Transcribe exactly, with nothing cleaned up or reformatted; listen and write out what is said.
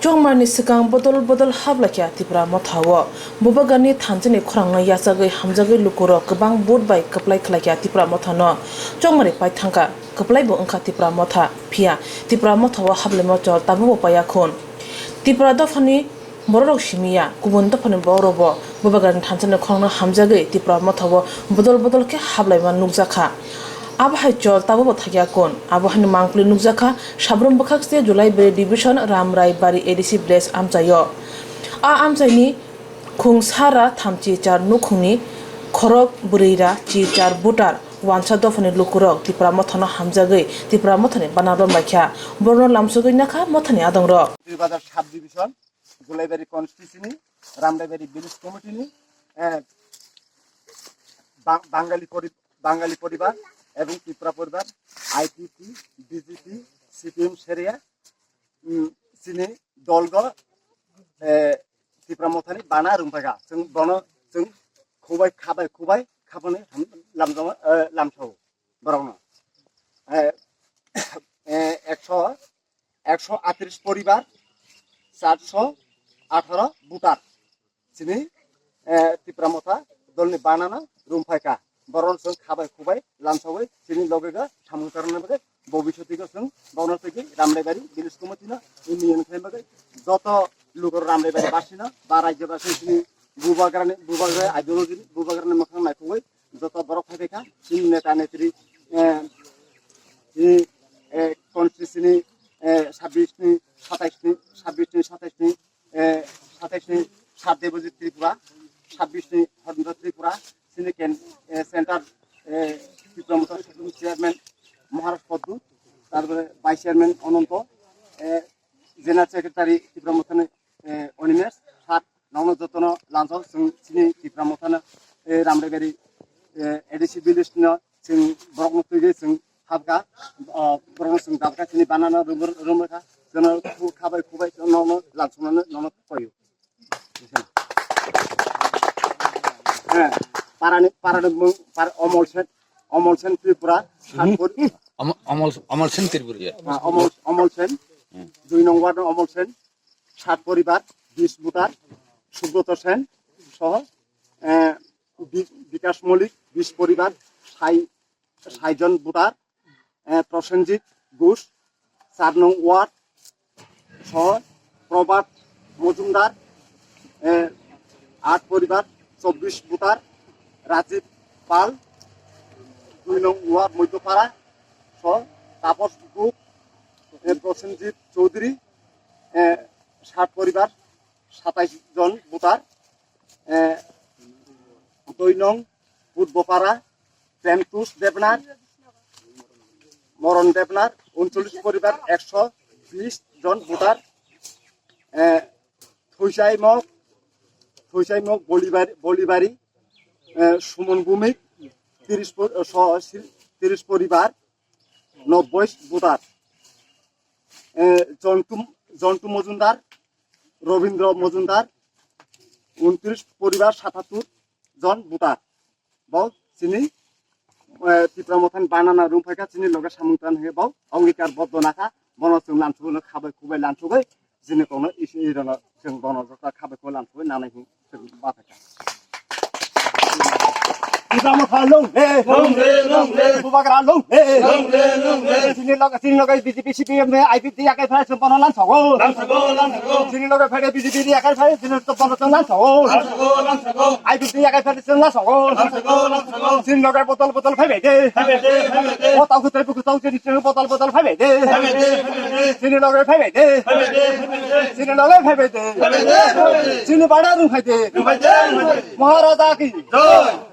Chongmarni swkang bodol bodol hablaikha Tipra Motha o. Bubagrani thanchani khorangno yachagwi hamjagwi lukurok kwbang vote bai kwplai khlaikha Tipra Mothano. Chongmari paithangkha, kwplaibo wngkha Tipra Motha. Phiya Tipra Motha o hablaima chol tabukbo paiya khun. Tipra dophani bororok simiya, kubun dophani bororokbo Bubagrani thanchani khorangno hamjagwi Tipra Motha o bodol bodol khe hablaima nukjakha. Abo hai chol tabukbo thakya kun. Abo haino mangpili nukjakha Sabrum bwkhak se Julaibari Division Ramraibari A D C Village amchaio. A amchaini khung sara thamchi char nukhungni khorok bwrwi ra chi char voter wansa dophani lukurok Tipra Mothano hamjagwi Tipra Mothani bana rombaikha. Borno lamsogwi nakha Mothani adongrok. Bazar sub division, Julaibari constituency ni, Ramraibari village committee ni, eh, Ba-, Bangali pori-, Bangali poribar ebong Tripura poribar, I P P, B J P, C P M seria, mm, chini dolgo, eh, Tipra Mothani bana rwngphaikha. Chwng bono chwng khubai khabai khubai khaboni ham-, lamjama, eh, lamsao borokno. Eh, eh, ekso, ekso atris poribar, charso atharo voter. Chini, eh, Tipra Motha dolni banana rwngphaikha. Borokno chwng khabai khubai lamsawi chini loge ga samung tarna bagwi bobiswt digo chwng bono tigi Ramraibari village committee no union khai bagwi joto lugo Ramraibari basino ba rajyo basino chini Bubagrani, Bubagra ideology ni, Bubagrani mwkhang naikugwi joto borok phaibaikha chini neta netri, eh, chini, eh, constituency ni, eh, sabbish ni, satais ni, sabbish ni, satais ni, eh, satais ni Sat Debojit Tripura, sabbish ni Horendra Tripura, chini ken, eh, center, eh, Tipra Motha Supreme Chairman Maharaj Poddu, tarpore Vice Chairman Ononto, eh, General Secretary Tipra Mothani, eh, Onimesh, sat nokno jotono lamsao chwng chini Tipra Mothano, eh, Ramraibari, eh, A D C village no chwng borokno twiwi chwng habkha, ah, borokno chwng dabkha chini banana rumor-, rumorkha, jono khabai khubai nokno lamsoknano nono koyo. Eh, parani, parani mung, par-, Omol Sen, Omol Sen Tripura, Sanpur. Omol, Omol, Omol Sen Tripura, ya. Ah, Omol, Omol Sen, Hmm. dui nong ward Omol Sen, sat poribar, bis voter, Subroto Sen, soho, eh, Bi-, Bikas Molik, bis poribar, sai, sai jon voter, eh, Prosenjit Ghosh, char nong ward, soho Probhat Mojumdar, eh, at poribar, chobbish voter, Rajib Pal, dui nong ward Moidopara, soho Taposh Gup, eh, Prosenjit Chowdhury, eh, sat poribar, satais jon voter, eh, dui nong Budbopara, Premtush Debnar, Moron Debnar, uncholish poribar, ekso bish jon voter, eh, Thuisaimok, Thuisaimok Bolibari, Bolibari, eh, Sumon Bhumik, tiris po-, eh, so-, si-, tiris poribar, nobboi voter, eh, Jontu, Jontu Mojumdar, Robindra Mojumdar, untiris poribar, satattur jon voter. Bo chini, eh, Tipra Mothani banana rwngphaikha chini loge samung tang hwnwi bo ongikar boddo nakha, bono chwng lansugwi no khabai khubai lansugwi chini kokno isi irono chwng bono jota khabai khubai lansugwi nanai hwn chwng baphaikha. Tipra Motha long live! Long live, long live! Bubagra long live! Long live, long live! Chini loge, chini loge B J P, C P M, I P F T yakai phai chwng bono lansogo. Lansogo, lansogo! Chini loge phai B J P yakai phai chwng bono chwng lansogo. Lansogo, lansogo! I P F T yakai phai chwng lansogo. Lansogo, lansogo! Chini loge botol botol phai bai de. Phai bai de, phai bai de! O tau khutre buku tau chini chini botol botol phai bai de. Phai bai de, phai bai de! Chini loge phai bai de. Phai bai de, phai bai de! Chini loge phai bai de. Phai bai de, phai bai de! Chini bana rung phai de. Rung phai de, rung phai de! Maharaja ki jai!